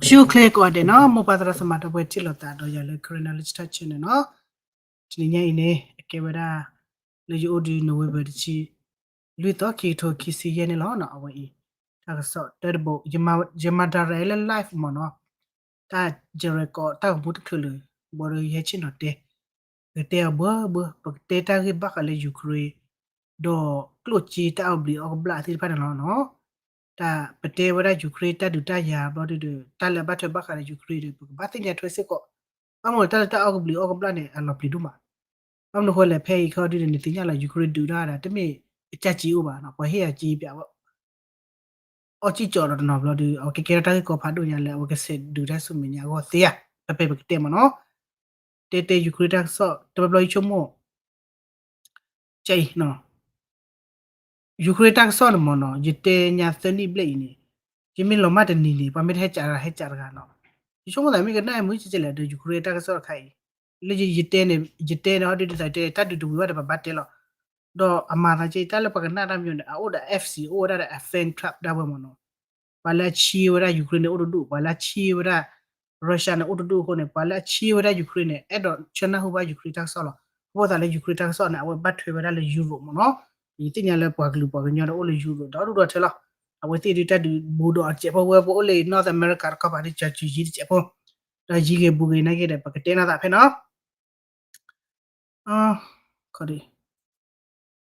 ဆူၣ်ချ့ကိးဂၤဒဲးနီၤ, မိၢ်ပၢ်သရၣ်သမါဒီပုၢ်ဝဲၢ်ထံၣ်လိာ်သးဒီးယၤလၢ Karen Knowledge Talk Channel နီၤ. တနံၤညါအံၤန့ၣ် အကဲဝဲဒၣ် လၢယအိၣ်ဒံး November တဆံ လွံၢ်သီ ခံကထိခံဆံယဲၢ်န့ၣ်လီၤနီၤ. အဝဲအံၤ တၢ်ကစီၣ်တၢတဘိ ယမၤ direct လၢ live မ့ၢ်နီၤ, တၢ် direct ကိးတၢ်ဂီၤမူတချုးလၢၤ ဘၣ်ဒီးယဟဲဆ့ၣ်နီၤတဲ ကတဲအီၤဘၢဘၢ ပကတဲတၢ်ဂ့ၢ်ဘၣ်ဃးလၢ Ukraine ဒီးကျိၣ်စ့တၢ်အီၣ်ဘျံးအီၣ်ကဘျၣ်သ့ၣ်တဖၣ်န့ၣ်လီၤနီၤ. တၢ်ပတဲဝဲဒၣ် Ukraine တၢ်ဒုးတၢ်ယၤဘျီဒုဒီး တၢ်လၢဘၣ်ထွဲဘၣ်ဃးဒီး Ukraine ဒီး ပကဘၣ်သ့ၣ်ညါထွဲစ့ၢ်ကီး, ဘၣ်မနုၤတၢ်လၢတၢ်အီၣ်ကဘျံးအီၣ်ကဘျၣ်န့ၣ် အလီၤပျံၤဒိၣ်မး. ဘၣ်မနုၤဃိလဲၣ် ဖဲအံၤခီဒုန့ၣ် နသ့ၣ်ညါလီၤ Ukraine ဒုးတၢ်ဒၣ် တမ့ၢ်အကၢ်စ့အိၣ်ဘၣ်နီၤ, ပှၤဟ့ၣ်အကၠ့ပၠးဝဲ အီၣ်စံၣ်ကၠီဒီးတနီၤဘျီဒီး အဝဲကကဲထီၣ်တၢ်ဂ့ၢ်ကီဖးဒိၣ်ညါလၢ အဝဲကဆဲးဒုးတၢ်ဆူမဲာ်ညါအဂီၢ်သ့ဧါ, ဖဲဖဲပကတဲမ့ၢ်နီၤ. တဲတဲ Ukraine တၢ်ကစီၣ် တဘျီဘျီယဆိကမိၣ် ကဲအံၤနီၤ, Ukraine တၢ်ကစီၣ်န့ၣ်မ့ၢ်နီၤ ယတဲညါသၢနံၣ်ဘျဲၣ်အံၤန့ၣ်, ယမ့ၢ်လီၤမၢ်တနံၤန့ၣ် ပှၤမ့ၢ်တဟဲကးတဂၤဟဲကးတဂၤနီၤ. ယဆိကမိၣ်သးမ့ၢ်ကနၣ်မုာ်ကဲကဲလဲၣ်ဒီး Ukraine တၢ်ကစီၣ်တခါအံၤ, လၢယတဲန့ၣ် ယတဲန့ၣ်ဟီဒုဒ်သိးတဲ တၢ်ဒုးတဝံၤဘၣ်ဒီးပဘၣ်တဲလီၤ. ဒီးအမၤသးကဲ တၢ်လၢပှၤကနၣ်တၢ်မ့ၢ်န့ၣ် အအိၣ်ဒီး FC အိၣ်ဝဲဒၣ်ဒီးအ fan club ဒၣ်ဝဲမ့ၢ်နီၤ. ပှၤလၢအဆံးဝဲဒၣ် Ukraine န့ၣ်အိၣ်တဒူၣ်, ပှၤလၢအဆံးဝဲဒၣ် Russia န့ၣ်အိၣ်တဒူၣ်အဃိန့ၣ် ပှၤလၢအဆံးဝဲဒၣ် Ukraine န့ၣ် အဲၣ်ဒိးဆၢနၢ်ဟူဘၣ် Ukraine တၢ်ကစီၣ်လီၤ. အဃိသတးလၢ Ukraine တၢ်ကစီၣ်န့ၣ် အဝဲဘၣ်ထွဲဝဲဒၣ်လၢ Europe မ့ၢ်နီၤ. ယသ့ၣ်ညါလၢပှၤကလုာ်ပှၤကညီဒီးအိၣ်လၢ Europe ဒီဒူၣ်ဒီထၢလီၤ. အဝဲသ့ၣ်ဒုတၢ်ဒုးဘူးဒီးအစဲးဖိဝဲ ပအိၣ်လၢ North America တခီပၤဒု ကၠီကၠံယံၤတစဲးဖိ, ဒီးယံၤဂ့ၤဘူးဂ့ၤနာ်က့ဒီး ပကတဲနီၢ်သးဖဲနီၤ.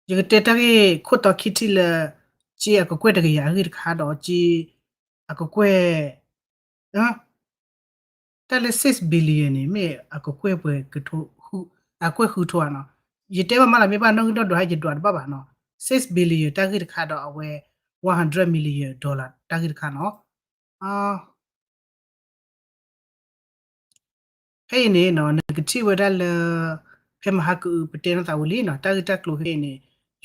ယကတဲတၢ်ဂ့ၢ်ခိၣ်တီခံထံၣ်လၢ ကၠ့အကကွဲၢ်တကယၤအဂ့ၢ်တခါဒီး ကၠ့အကကွဲၢ် တၢ်လၢ six billion န့ၣ် မ့ၢ်အကကွဲၢ်ပှဲၤ အကွဲၢ်ဃုထီဧါနီၤ. ယတဲဘၣ်မးလီၤ မ့ၢ်ဘၣ်နီၣ်ဂံၢ်နီၣ်ဒွးဟဲ ယဒွးတဘၣ်ဘၣ်နီၤ. six billion တၢ်ဂ့ၢ်တခါဒီးအဝဲ one hundred million dollar တၢ်ဂ့ၢ်တခါနီၤ. ဖဲအံၤန့ၣ်နီၤ နကထံၣ်ဝဲဒၣ်လၢ ဖဲမဟါကအု ပတဲနီၢ်သးဝံၤလံနီၤ တၢ်ဂ့ၢ်တၢ်ကျိၤဖဲအံၤန့ၣ်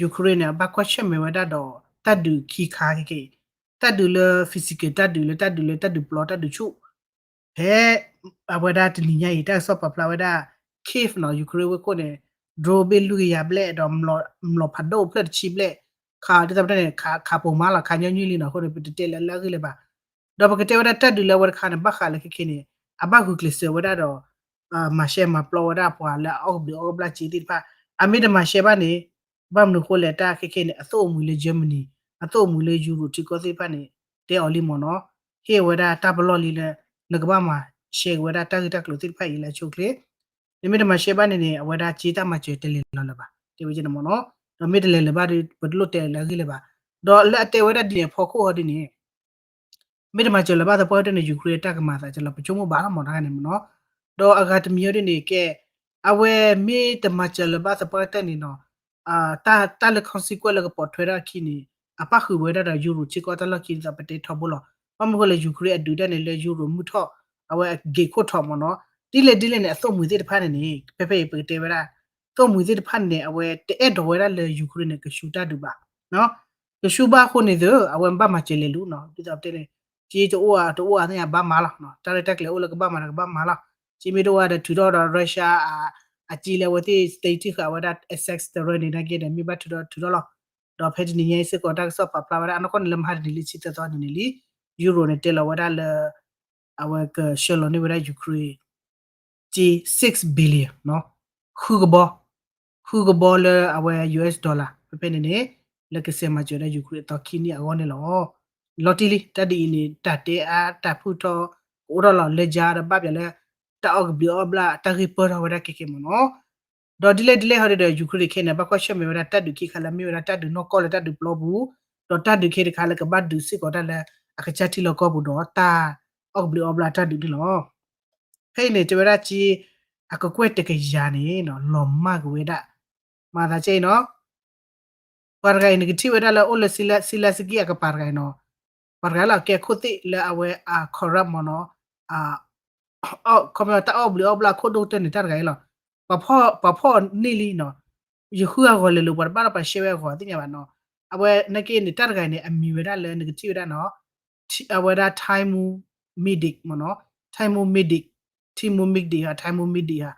Ukraine န့ၣ် အဘၣ်ကွၢ်ဆၢၣ်မဲာ်ဝဲဒၣ်ဒီး တၢ်ဒုးခံခါခဲကဲအံၤ, တၢ်ဒုးလၢ physical တၢ်ဒုးလၢတၢ်ဒုးလၢတၢ်ဒုးပျီတၢ်ဒုးဆူၣ် ဖဲ အဝဲဒၣ်တနံၤညါအံၤ တၢ်ကစီၣ်ပာ်ဖျါဝဲဒၣ် Kyiv နီၤ Ukraine ဝ့ၢ်ခိၣ်န့ၣ် drone ဘ့ၣ်လွံၢ်ကယၤဘျဲၣ်ဒီး မျိာ်ဖးဒိၣ်ဖျၢၣ်တဆံဘျဲၣ် ခးဒ်သိးပတဲန့ၣ် ခးပိာ်မးလီၤ ခးညီနုၢ်လံနီၤ အဃိန့ၣ် ပတတဲလၢလၢအဂ့ၢ်လၢၤဘၣ်. ဒီးပကတဲဝဲဒၣ်တၢ်ဒုးလၢအဝဲတခါန့ၣ် ဘၣ်ဃးလၢခဲခဲန့ၣ် အဘၣ်ဂုာ်ကျဲးစၢးဝဲဒၣ်ဒီး မၤရှဲမၤပျီဝဲဒၣ်ပှၤလၢအအီၣ်ကဘျံးအီၣ်ကဘျၣ်စ့သ့ၣ်တဖၣ် အမ့ၢ်တမၤရှဲဘၣ်န့ၣ် ဘၣ်မနုၤဃိလဲၣ် တၢ်ခဲခဲန့ၣ် အသိၣ်အမှံၤလၢ Germany အသိၣ်အမှံၤလၢ Europe ထံကီၢ်သ့ၣ်တဖၣ်န့ၣ် တဲအီၤလံမ့ၢ်နီၤ ဟ့ၣ်ဝဲဒၣ်တၢ်ပလီၢ်လံလၢ နကဘၣ်မၤရှဲက့ၤဝဲဒၣ်တၢ်ဂ့ၢ်တၢ်ကျိၤသ့ၣ်တဖၣ်အံၤလၢအဆိအချ့ နမ့ၢ်တမၤရှဲဘၣ်န့ၣ်န့ၣ် အဝဲဒၣ်က့တၢ်မၤစၢၤတလဲၤလီၤလၢၤဘၣ် တဲဝဲကဲန့ၣ်မ့ၢ်နီၤ ဒီးမ့ၢ်တလဲၤလၢၤဘၣ်ဒီး ပတလိၣ်တဲလၢအဂ့ၢ်လၢၤဘၣ် ဒီးလၢအတဲဝဲဒၣ်ဒ်န့ၣ်အဖီခိၣ်ဟီဒ်န့ၣ် မ့ၢ်တမၤစၢၤလၢၤဘၣ်သပှၢ်ကတၢၢ်န့ၣ် Ukraine တၢ်ကမၤသးကလီၤ ပဆိကမိၣ်ဘၣ်လီၤမ့ၢ်တခါန့ၣ်မ့ၢ်နီၤ ဒီးအဂၤတမံၤဟီဒ်န့ၣ်ကဲ အဝဲမ့ၢ်တမၤစၢၤလၢၤဘၣ်သပှၢ်ကတၢၢ်န့ၣ်နီၤ တၢ်လၢ consequence လၢကပိာ်ထွဲဒၣ်အခံန့ၣ် အပၣ်ဃုာ်ဝဲဒၣ်ဒီး Europe ထံကီၢ်တၢ်လီၢ်ခံဒ်သိးပတဲထီဘိလီၤ ဘၣ်မနုၤဃိလဲၣ် Ukraine အဒုးတၢ်န့ၣ်လၢ Europe မုၢ်ထီၣ် အဝဲအက့ၤခိၣ်ထီၣ်မ့ၢ်နီၤ ဒ်လဲၣ်ဒ်လဲၣ်န့ၣ် အသိၣ်မှံၤသ့ၣ်တဖၣ်န့ၣ်န့ၣ် ဖဲဖဲအံၤပကတဲဝဲဒၣ် သိၣ်မှံၤသ့ၣ်တဖၣ်န့ၣ်န့ၣ် အဝဲတအဲၣ်ဒိးဝဲဒၣ်လၢ Ukraine န့ၣ် ကဆူတၢ်ဒုးဘၣ် ကဆူဘၣ်အဃိန့ၣ်သ့ၣ် အဝဲဘၣ်မၤစၢၤလဲၤလူၤနီၤ ဒ်သိးပတဲန့ၣ် က့တအိၣ်အတအိၣ်အသ့ၣ်ညါဘၣ်မၤလီၤ တၢ်ရဲၣ်တၢ်ကျဲၤအိၣ်လၢကဘၣ်မၤဒီးကဘၣ်မၤလီၤ က့မ့ၢ်တအိၣ်အဒီးထုးထီၣ်ဒီး Russia အက့လၢအဝဲသ့ၣ် state ဃာ်ဝဲဒၣ် access တရၢန့ၣ် နာ်က့ဒီး မ့ၢ်ဘၣ်ထုးထီၣ်ထုးထီၣ်လီၤ ဒီးဖဲတနံၤညါအံၤစ့ၢ်ကီး တၢ်ကစီၣ်ပာ်ဖျါဝဲဒၣ် အနီၢ်ကီၢ်န့ၣ်လၢမဟါတနံၤလံ ဆံသၢသီန့ၣ်န့ၣ်လံ Europe န့ၣ် တဲလီၤဝဲဒၣ်လၢ အဝဲကဆှၢလီၤန့ၢ်ဝဲဒၣ် Ukraine က့ six billion နီၤ ဃုကဘီ ဃုကဘီလၢအဝဲ US dollar ဖဲဖဲန့ၣ်န့ၣ် လၢကဆဲးမၤစၢၤဝဲဒၣ် Ukraine အသီခံနံၣ်အဂီၢ်န့ၣ်လီၤ. လီၤတံၢ်လံ တၢ်ဒ်အံၤန့ၣ် တၢ်တဲအါတၢ်ဖုၣ်ထီ ကအိၣ်ထီၣ်လီၤလၢယါဒီးဘၣ်ပျဲလၢ တၢ်အီၣ်ကဘျံးအီၣ်ဘျၣ် တၢ်ဂ့ၢ်ပၢၢ်ထီၣ်ဝဲဒၣ်ကဲကဲမ့ၢ်နီၤ ဒီးဒ်လဲၣ်ဒ်လဲၣ်ဟီဒ်ဒီး Ukraine ခဲန့ၣ် ဘၣ်ကွၢ်ဆၢၣ်မဲာ်ဝဲဒၣ်တၢ်ဒုးခံခါလၢ မ့ၢ်ဝဲဒၣ်တၢ်ဒုးနီၢ်ကီၢ်လၢတၢ်ဒုးပျီပူၤ, ဒီးတၢ်ဒုးခဲတခါလၢကဘၣ်ဒုးစ့ၢ်ကီးတၢ်လၢ အကစၢ်ထံလီၢ်ကီၢ်ပူၤဒီးတၢ်အီၣ်ကဘျံးအီၣ်ဘျၣ်တၢ်ဒုးန့ၣ်လီၤ. ဖဲအံၤန့ၣ် တဲဝဲဒၣ်က့ အကကွဲၢ်တကယၤန့ၣ် လီၤမၢ်က့ၤဝဲဒၣ် မၤသးကဲအံၤနီၤ ပှၤတဂၤအံၤ နကထံၣ်ဝဲဒၣ်လၢအိၣ်လၢ Zelensky အကပၤတဂၤအံၤနီၤ, ပှၤတဂၤလၢအကဲခိၣ်သ့ၣ်လၢအဝဲအ corrupt မ့ၢ်နီၤ, ခီပညီတၢ်အီၣ်ဘျုးအီၣ်ဘျၣ်ခိၣ်ဒိၣ်ကတၢၢ်န့ၣ် တၢ်တဂၤအံၤလီၤ. ပှၤဖီၣ်န့ၢ်လံနီၤ, ယဃုအဂီၤလဲၤလိာ် ပှၤတဘၣ်ဒီးပှၤရှဲဝဲအဂီၤသ့ၣ်ညါဘၣ်နီၤ, အဝဲနာ်က့န့ၣ် တၢ်တဂၤအံၤန့ၣ် အမံၤဝဲဒၣ်လၢနကထံၣ်ဝဲဒၣ်နီၤ အဝဲဒၣ် Thymo Medic မ့ၢ်နီၤ, Thymo Medic, Thymo Medic ဧါ, Thymo Medic ဧါ,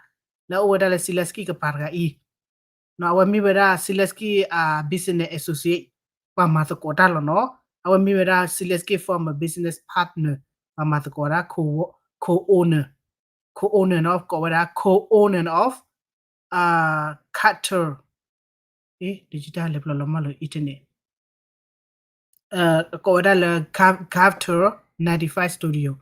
လၢအအိၣ်ဝဲဒၣ်လၢ Zelensky ကပၤတဂၤအံၤ, အဝဲမ့ၢ်ဝဲဒၣ် Zelensky အ business associate ပှၤမၤသကိးတၢ်လီၤနီၤ, အဝဲမ့ၢ်ဝဲဒၣ် Zelensky former business partner ပှၤမၤသကိးဝဲဒၣ် co-, co-owner, co-owner နီၤ ကိးဝဲဒၣ် co-owner of, uh, Qatar, အ့ digital လဲၤပျီလီၤမၢ်လၢ internet ကိးဝဲဒၣ်လၢ Qatar ninety-five Studio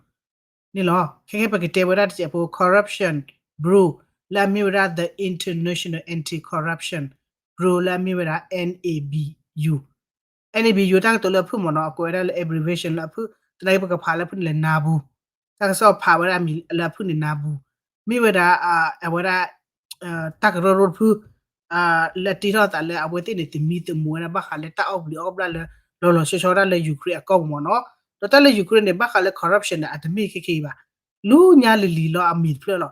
န့ၣ်လီၤ. ခဲခဲပကတဲဝဲဒၣ်တစဲးဖိ Corruption Bureau လၢအမ့ၢ်ဝဲဒၣ် The International Anti-Corruption Bureau လၢအမ့ၢ်ဝဲဒၣ် N A B U, N A B U တၢ်ကတိၤလၢအဖုၣ်မ့ၢ်နီၤ အကိးဝဲဒၣ်လၢ abbreviation လၢအဖုၣ် သနာ်က့ပကဖးလၢအဖုၣ်န့ၣ်လဲၣ် NABU, တၢ်ကစီၣ်ဖးဝဲဒၣ်အမံၤလၢအဖုၣ်န့ၣ် NABU, မ့ၢ်ဝဲဒၣ် အဝဲဒၣ် တၢ်ကရၢကရိတဖု လၢတ့ထီၣ်သးလၢအဝဲသ့ၣ်န့ၣ် သမံသမိးဝဲဒၣ်ဘၣ်ဃးလၢတၢ်အီၣ်ဘျံးအီၣ်ဘျၣ်လၢ လီၤလီၤဆီဆီဒၣ်လၢ Ukraine အကီၢ်ပူၤမ့ၢ်နီၤ, ဒီးတၢ်လၢ Ukraine န့ၣ် ဘၣ်ဃးလၢ corruption န့ၣ် အတမ့ၢ်ခဲခဲအံၤဘၣ်, လူညါလံၤလံၤလီၤအမံၤတဖျၢၣ်လီၤ,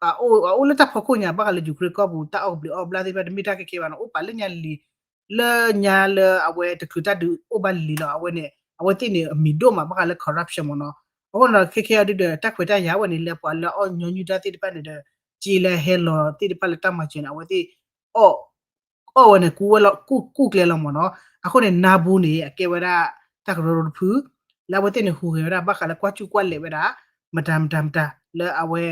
အအိၣ်လၢတၢ်ဖီခိၣ်ညါ ဘၣ်ဃးလၢ Ukraine ကီၢ်ပူၤ တၢ်အီၣ်ဘျံးအီၣ်ဘျၣ်သ့ၣ်တဖၣ် တမ့ၢ်တၢ်ခဲခဲဘၣ်နီၤ, အိၣ်ပာ်လၢညါလံၤလံၤ လၢညါလၢအဝဲတချုးတၢ်ဒုးအိၣ်ဘၣ်လံၤလံၤလီၤ, အဝဲန့ၣ် အဝဲသ့ၣ်န့ၣ် အမံၤဒိၣ်မး ဘၣ်ဃးလၢ corruption မ့ၢ်နီၤ, အဃိန့ၣ်ဒီး ခဲခဲအံၤဒုးဒီး တၢ်ခွဲးတၢ်ယာ်ဝဲန့ၣ် လၢပှၤလၢအီၣ်ညီနုၢ်တၢ်သ့ၣ်တဖၣ်န့ၣ်ဒီး စ့လၢဟဲလီၤသ့ၣ်တဖၣ်လၢတၢ်မၤစၢၤန့ၣ် အဝဲသ့ၣ် အီၣ်ဝဲန့ၣ် ကူဝဲလီၤ ကူၣ်ကူၣ်ကျဲလီၤမ့ၢ်နီၤ, အဃိန့ၣ် NABU န့ၣ် အကဲဝဲဒၣ် တၢ်ကရၢကရိတဖု လၢအဝဲသ့ၣ်န့ၣ် ဟူးဂဲၤဝဲဒၣ် ဘၣ်ဃးလၢကွၢ်ကူၣ်ကွၢ်လဲာ်ဝဲဒၣ် မတၤမတၤမတၤ လၢအဝဲ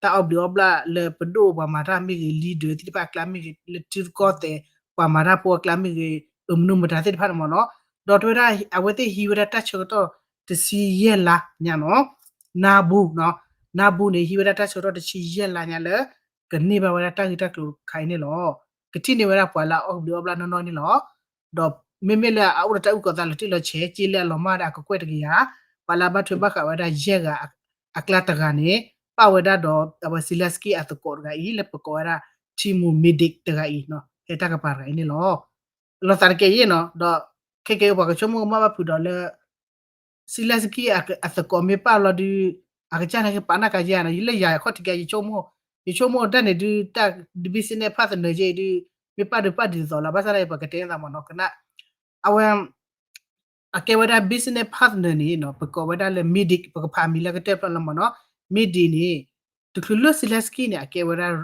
တၢ်အီၣ်ဘျံးအီၣ်ဘျၣ်လၢပဒိၣ်ပှၤမၤတၢ်မ့ၢ်ဂ့ၤ leader သ့ၣ်တဖၣ်အကျါမ့ၢ်ဂ့ၤ လၢထံရူၢ်ကီၢ်သဲး ပှၤမၤတၢ်ဖိအကျါမ့ၢ်ဂ့ၤ အမနုၤမတၤသ့ၣ်တဖၣ်န့ၣ်မ့ၢ်နီၤ, ဒီးတဲဝဲဒၣ် အဝဲသ့ၣ်ဟံးဝဲဒၣ်တၢ်ဆၢကတီၢ် တဆံယဲၢ်လါညါနီၤ, NABU နီၤ, NABU န့ၣ် ဟံးဝဲဒၣ်တၢ်ဆၢကတီၢ်တဆံယဲၢ်လါညါလၢ ကန့ၢ်ဘၣ်ဝဲဒၣ်တၢ်ဂ့ၢ်တၢ်ကျိၤတခါအံၤန့ၣ်လီၤ. ကထံၣ်န့ၢ်ဝဲဒၣ်ပှၤလၢအီၣ်ဘျံးအီၣ်ဘျၣ်နီၢ်နီၢ်န့ၣ်လီၤ. ဒီးမ့မ့ၢ်လၢအအိၣ်ဒီးတၢ်အုၣ်ကီၤသးလီၤတံၢ်လီၤဆဲး စ့လၢအလီၤမၢ်ဒီးအကကွဲၢ်တကယၤ, ပှၤလၢအဘၣ်ထွဲဘၣ်ဃးဝဲဒၣ်ယဲၢ်ဂၤအကျါတဂၤန့ၣ် ပၣ်ဝဲဒၣ်ဒီးအဝဲ Zelensky အသကိးတဂၤအံၤ လၢပကိးဝဲဒၣ် Timo Medik တဂၤအံၤ ဖဲတၢ်ကပၤတဂၤအံၤန့ၣ်လီၤ. လီၤသးတကဲယဲၢ်နီၤ, ဒီးခဲကဲပှၤကဆိကမိၣ်ကမၣ်ဘၣ်ဖုးဒီးလၢ Zelensky အသကိးမ့ၢ်ပၣ်လီၤဒုး အကစၢ်န့ၣ်ကပာ်နၢ်ကယဲၢ်နီၤ, ယလၢယၤခီၣ်ထံးကဲ ယဆိကမိၣ်, ယဆိကမိၣ်တၢ်န့ၣ်ဒုး တၢ် business partner ယဲၢ်အံၤဒုး မ့ၢ်ပၣ်ဒုးပၣ်ဒ်သိးလီၤ, ဘၣ်ဆၣ်ဒ်ပကတဲသးမ့ၢ်နီၤ ကနၣ် အဝဲ အကဲဝဲဒၣ် business partner န့ၣ်နီၤ, ပကိးဝဲဒၣ်လၢ Medik ပကဖးမံၤလၢကတၢၢ်ဖျၢၣ်လီၤမ့ၢ်နီၤ, Medik န့ၣ် တချုးလၢ Zelensky န့ၣ် အကဲဝဲဒၣ်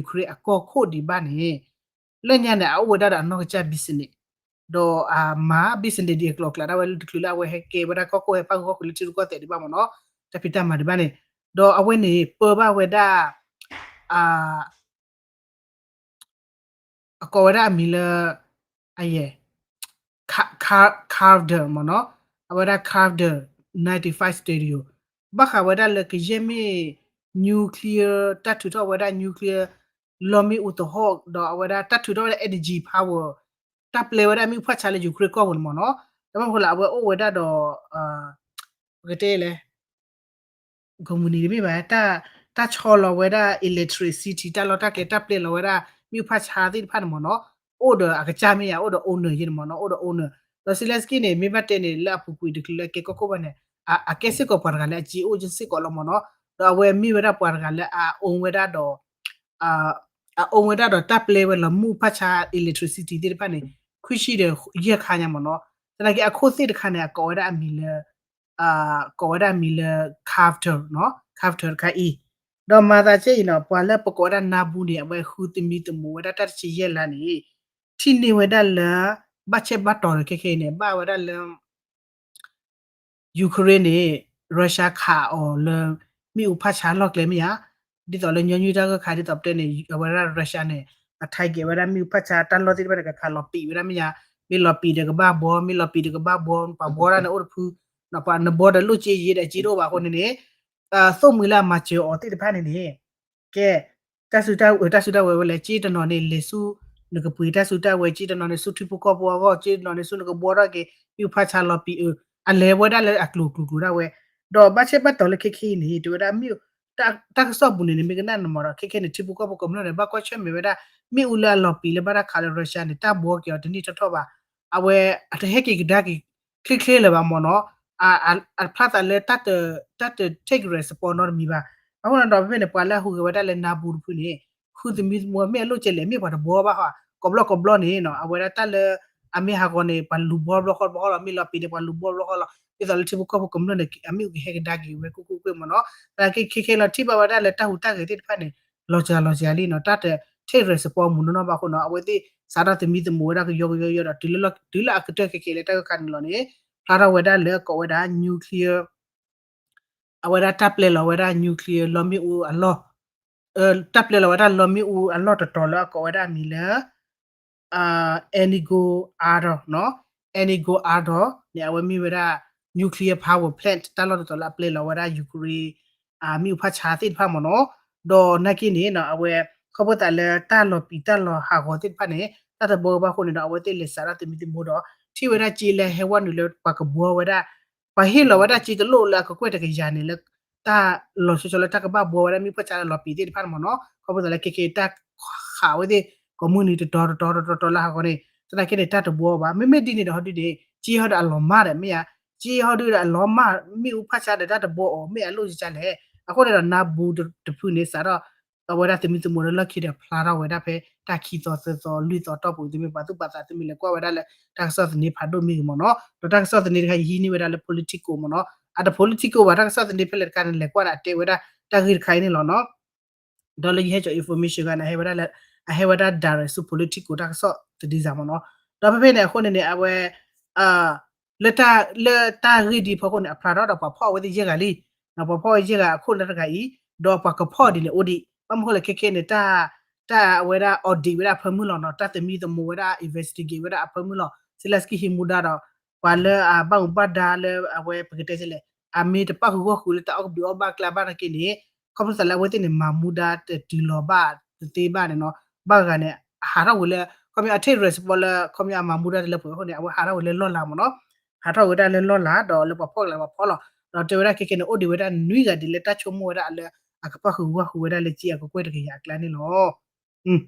Ukraine အကီၢ်ခိၣ်ဒံးဘၣ်န့ၣ် လၢညါန့ၣ် အအိၣ်ဝဲဒၣ်ဒီးအနီၢ်ကစၢ် business ဒီးအမၤ business ဒ်အကျိၤအကျဲဒၣ်ဝဲလၢတချုးလၢအဝဲဟဲကဲဝဲဒၣ်ကီၢ်ခိၣ် ဟဲပၣ်ဃုာ်ဃီဃုာ်လၢထံရူၢ်ကီၢ်သဲးဒံးဘၣ်မ့ၢ်နီၤ, တၢ်ဖံးတၢ်မၤဒံးဘၣ်န့ၣ်, ဒီးအဝဲန့ၣ် ပၢဘၣ်ဝဲဒၣ် အ အကိးဝဲဒၣ်အမံၤလၢ အယဲၢ် Kharder မ့ၢ်နီၤ, အဝဲဒၣ် Kharder ninety-five Studio ဘၣ်ဃးဝဲဒၣ်လၢကယဲၢ်မ့ၢ် nuclear တၢ်ထုးထီၣ်ဝဲဒၣ် nuclear လီမ့ၣ်အူသဟီၣ် ဒီးအဝဲဒၣ်တၢ်ထုးထီၣ်ဝဲဒၣ် energy power တၢ်ပျဲဝဲဒၣ်မ့ၣ်အူဖၣ်ဆါလၢ Ukraine ကီၢ်ပူၤန့ၣ်မ့ၢ်နီၤ, တၢ်မ့ၢ်ဖိလၢအဝဲအိၣ်ဝဲဒၣ်ဒီး ပကတဲလဲၣ် company တမ့ၢ်ဘၣ်, တၢ်ဆီလီၤဝဲဒၣ် electricity တၢ်လီၢ်တၢ်ကျဲ တၢ်ပျဲလီၤဝဲဒၣ် မ့ၣ်အူဖၣ်ဆါသ့ၣ်တဖၣ်န့ၣ်မ့ၢ်နီၤ, အိၣ်ဒီးအကစၢ်မ့ၢ်ဧါ, အိၣ်ဒီး owner ယဲန့ၣ်မ့ၢ်နီၤ, အိၣ်ဒီး owner, ဒီး Zelensky န့ၣ် မ့ၢ်ဘၣ်တဲန့ၣ် လၢအပူၤကွံာ်တချုးလၢအကဲကီၢ်ခိၣ်ဘၣ်န့ၣ် အကဲစ့ၢ်ကီးပှၤတဂၤလၢအစ့အိၣ်စ့ၢ်ကီးလီၤမ့ၢ်နီၤ, ဒီးအဝဲမ့ၢ်ဝဲဒၣ်ပှၤတဂၤလၢအ own ဝဲဒၣ်ဒီး အ own ဝဲဒၣ်ဒီးတၢ်ပျဲဝဲလီၤမ့ၣ်အူဖၣ်ဆါ electricity သ့ၣ်တဖၣ်န့ၣ် ခွံဆံဒီးယဲၢ်ခါညါမ့ၢ်နီၤ, သနာ်က့အခိၣ်သ့ၣ်တခါန့ၣ် အကိးဝဲဒၣ်အမံၤလၢ ကိးဝဲဒၣ်အမံၤလၢ Kharder နီၤ, Kharder တခါအံၤ, ဒီးမၤသးကဲအံၤနီၤ ပှၤလၢပကိးဝဲဒၣ် NABU န့ၣ် အဝဲဃုသမံသမိးဝဲဒၣ်တၢ်တဆံယဲၢ်လါန့ၣ် ထံၣ်န့ၢ်ဝဲဒၣ်လၢ ဘၣ်ဆဲးဘၣ်တီၤဒီးခဲခဲအံၤန့ၣ် ဘၣ်ဝဲဒၣ်လၢ Ukraine န့ၣ် Russia ခးအီၤလၢ မ့ၣ်အူဖၣ်ဆါလီၢ်ကျဲမ့ၢ်ဧါ, ဒ်သိးလၢညီနုၢ်တၢ်ဂၢၢ်ခါ ဒ်သိးပတဲန့ၣ် အဝဲဒၣ် Russia န့ၣ် အ target ဝဲဒၣ်မ့ၣ်အူဖၣ်ဆါတၢ်လီၢ်သ့ၣ်တဖၣ်န့ၣ် ကခးလီၤပံာ်ဝဲဒၣ်မ့ၢ်ဧါ, မ့ၢ်လီၤပံာ်ဒီးကဘၣ်ဘှီ, မ့ၢ်လီၤပံာ်ဒီးကဘၣ်ဘှီ, ပှၤဘှီတၢ်န့ၣ်အိၣ်တဖု, ပှၤနဘှီဒီးလိၣ်စ့ယဲဒီးအစ့တအိၣ်ဘၣ်အဃိန့ၣ်န့ၣ် သိၣ်မှံၤလၢအမၤစၢၤအီၤသ့ၣ်တဖၣ်န့ၣ်န့ၣ် ကဲ တၢ်စုတၢ်ဝဲၤဝဲလဲၣ် စ့တနီၤန့ၣ် လဲၤဆူ နကပှ့ၤတၢ်စုတၢ်ဝဲၤ စ့တနီၤန့ၣ် ဆူထံဖိကီၢ်ဖိအဂီၢ် စ့တနီၤန့ၣ် ဆူနကဘှီထီၣ်က့ၤ မ့ၣ်အူဖၣ်ဆါလီၤပံာ်အၢ အလဲၤဝဲဒၣ်လၢအကျိၤကျိၤကျိၤဒၣ်ဝဲ, ဒီးဘၣ်ဆဲးဘၣ်တီၤလၢခဲခဲအံၤန့ၣ် တဲဝဲဒၣ်မ့ၣ် တၢ်ကစီၣ်ပူၤန့ၣ်န့ၣ် မ့ၢ်ကနၣ်န့ၣ်မ့ၢ်ဒီး ခဲခဲန့ၣ် ထံဖိကီၢ်ဖိကမျၢၢ်န့ၣ် ဘၣ်ကွၢ်ဆၢၣ်မဲာ်ဝဲဒၣ် မ့ၣ်အူလၢအလီၤပံာ်လၢဘၣ်တၢ်ခးလၢ Russia န့ၣ် တၢ်ဘှီက့ၤအီၤတန့ၢ်ထီၣ်ထီၣ်ဘၣ်, အဝဲ အတဟဲက့ၤကဒါက့ၤ ချ့ချ့လၢၤဘၣ်မ့ၢ်နီၤ, အဖျါသးလၢ တၢ်တ take response နီတမံၤဘၣ်. အဃိန့ၣ်ဒီး ဖဲဖဲန့ၣ် ပှၤလၢအဟူးဂဲၤဝဲဒၣ်လၢ NABU တဖုန့ၣ် ဃုသမံသမိးမ့ၢ်အလိၣ်ကဲလဲၣ် မ့ၢ်ပှၤတဘှီဘၣ်ဟီ, ကိးဘျီကိးဘျီန့ၣ်နီၤ အဝဲဒၣ်တၢ်လၢ အမ့ၢ်ဟးဂီၤန့ၣ် ပှၤလူၤဘှီဘျီဃီဘျီဃီလီၤ, မ့ၢ်လီၤပံာ်န့ၣ် ပှၤလူၤဘှီဘျီဃီလီၤ, ဒ်သိးလၢထံဖိကီၢ်ဖိကမျၢၢ်န့ၣ် အမ့ၢ်ကဟဲကဒါက့ၤဝဲ ကွ့ၢ်ကွ့ၢ်ကွ့ၢ်မ့ၢ်နီၤ. သနာ်က့ခဲခဲလီၤ ထံၣ်ဘၣ်ဝဲဒၣ်လၢတၢ်ဟူးတၢ်ဂဲၤသ့ၣ်တဖၣ်န့ၣ် လီၤစှၤလီၤစှၤလံနီၤ, တၢ်တ take response မုၢ်နီၤနီၤဘၣ်အဃိနီၤ, အဝဲသ့ၣ်စးထီၣ်သမံသမိးဝဲဒၣ်ကယီကယီကယီဒီး တုၤလၢအကတၢၢ်ခဲခဲလၢတၢ်ဂ့ၢ်ခါန့ၣ်လီၤန့ၣ် ဖျါထီၣ်ဝဲဒၣ်လၢကိးဝဲဒၣ် nuclear အဝဲဒၣ်တၢ်ပျဲလီၤဝဲဒၣ် nuclear လီမ့ၣ်အူအလီၢ်, တၢ်ပျဲလီၤဝဲဒၣ်လီမ့ၣ်အူအလီၢ်တတီၤလၢအကိးဝဲဒၣ်အမံၤလၢ Andigo Atoll နီၤ, Andigo Atoll န့ၣ် အဝဲမ့ၢ်ဝဲဒၣ် nuclear power plant တၢ်လီၢ်တတီၤလၢအပျဲလီၤဝဲဒၣ် Ukraine မ့ၣ်အူဖးဆါသ့ၣ်တဖၣ်မ့ၢ်နီၤ. ဒီးနာ်က့န့ၣ်နီၤ အဝဲ ခီဖျိသးလၢတၢ်လီၤပံာ်တၢ်လီၤဟးဂီၤသ့ၣ်တဖၣ်န့ၣ် တၢ်တဘှီဘၣ်အဃိန့ၣ်ဒီး အဝဲသ့ၣ်လဲၤစးထီၣ်သမံသမိးဒီး ထံၣ်ဝဲဒၣ်စ့လၢဟဲဝဲနုာ်လၢပှၤကဘှီဝဲဒၣ် ပှၤဟ့ၣ်လီၤဝဲဒၣ်စ့တလိၣ်လၢအကကွဲၢ်တကယၤန့ၣ်လၢ တၢ်လီၤဆီဆီလၢတၢ်ကဘၣ်ဘှီဝဲဒၣ်မ့ၣ်အူဖးဆါလၢလီၤပံာ်သ့ၣ်တဖၣ်န့ၣ်မ့ၢ်နီၤ. ခီဖျိသးလၢခဲခဲတၢ်ဃးဝဲသ့ၣ် ကိးမုၢ်နံၤတတီၤတတီၤတတီၤတတီၤလၢဟးဂီၤန့ၣ် သနာ်က့န့ၣ် တၢ်တဘှီဘၣ်. မ့မ့ၢ်ဒ်န့ၣ်ဒီးဟီဒုန့ၣ် စ့ဟီဒုအလီၤမၢ်ဒီးမ့ၢ်ဧါ, စ့ဟီဒုဒီးအလီၤမၢ် မ့ၣ်အူဖးဆါဒီးတၢ်တဘှီအီၤ မ့ၢ်အလိၣ်ကကလဲၣ်. အဃိန့ၣ်ဒီး နါဘူတဖုန့ၣ် စးထီၣ် အဝဲဒၣ်သမံသမိးလၢလီၢ်ခံဒီးဖျါထီၣ်ဝဲဒၣ်ဖဲတၢ်ခံသီသၢသီလွံၢ်သီတီၢ်ပူၤ သုမ့ၢ်ပာ်သူၣ်ပာ်သး သုမ့ၢ်လဲၤကွၢ်ဝဲဒၣ်လၢတၢ်ကစီၣ်သန့ဖးဒိၣ်မ့ၢ်ဂ့ၤမ့ၢ်နီၤ. ဒီးတၢ်ကစီၣ်သန့တခါ ယဟံးန့ၢ်ဝဲဒၣ်လၢ Politico မ့ၢ်နီၤ. အတ Politico ဘၣ် တၢ်ကစီၣ်သန့ဖဲလဲၣ်တခါန့ၣ် လဲၤကွၢ်န့ၣ် အတဲဝဲဒၣ်တၢ်ဂ့ၢ်တခါအံၤန့ၣ်လီၤနီၤ. ဒီးလၢယဟဲကၠီၤ information ဂၤန့ၣ် အဟဲဝဲဒၣ်လၢ အဟဲဝဲဒၣ် direct ဆူ Politico တၢ်ကစီၣ်သဒံစၢ်မ့ၢ်နီၤ. ဒီးဖဲဖဲန့ၣ် အဃိန့ၣ်န့ၣ် အဝဲ လၢတၢ် လၢတၢ်ဂ့ၢ်ဒ်အဖီခိၣ်န့ၣ် အဖျါထီၣ်ဒီးပှၤဖီၣ်အဝဲသ့ၣ်ယဲၢ်ဂၤလံ. ပှၤဖီၣ်ဝဲယဲၢ်ဂၤအခိၣ်လၢတဂၤအံၤ ဒီးပှၤကဖီၣ်ဒ်န့ၣ်အိၣ်ဒံး ဘၣ်မနုၤဃိလဲၣ်ခဲခဲန့ၣ် တၢ် တၢ်အဝဲဒၣ် audit ဝဲဒၣ်အဖၢမုၢ်လီၤနီၤ, တၢ်သမံသမိးဝဲဒၣ် investigate ဝဲဒၣ်အဖၢမုၢ်လီၤ. Zelenskyy ဟံးမူဒါဒီး ပှၤလၢအဘၣ်မူဘၣ်ဒါလၢအဝဲပကတဲလဲၣ် အမ့ၢ်တပၣ်ဃုာ်ဂီၢ်ဃုာ်လၢတၢ်အီၣ်ကဘျံးအီၣ်ဘၣ်အကျါဘၣ်နာ်က့န့ၣ် ခီဖျိသးလၢအဝဲသ့ၣ်န့ၣ် မၤမူဒါတတုၤလီၤဘၣ်တသ့ဘၣ်န့ၣ်နီၤ, ဘၣ်ဂၤန့ၣ် အဟးထီၣ်ဝဲလၢ ခီပညီအ take responsibility လၢ ခီပညီအမၤမူဒါတလၢပှဲၤအဃိန့ၣ် အဝဲဟးထီၣ်ဝဲလၢလီၢ်လၤမ့ၢ်နီၤ, ဟးထီၣ်ဝဲဒၣ်လၢလီၢ်လၤ ဒီးလၢပှၤဖီၣ်ကလၤပှၤဖီၣ်လီၤ. ဒီးတဲဝဲဒၣ်ခဲခဲန့ၣ် အိၣ်ဒံးဝဲဒၣ်နွံဂၤဒ်လၢတၢ်ဆိကမိၣ်ဝဲဒၣ်လၢ အကပၣ်ဃုာ်ဂီၢ်ဃုာ်ဝဲဒၣ်လၢစ့အကကွဲၢ်တကယၤအကျါန့ၣ်လီၤ.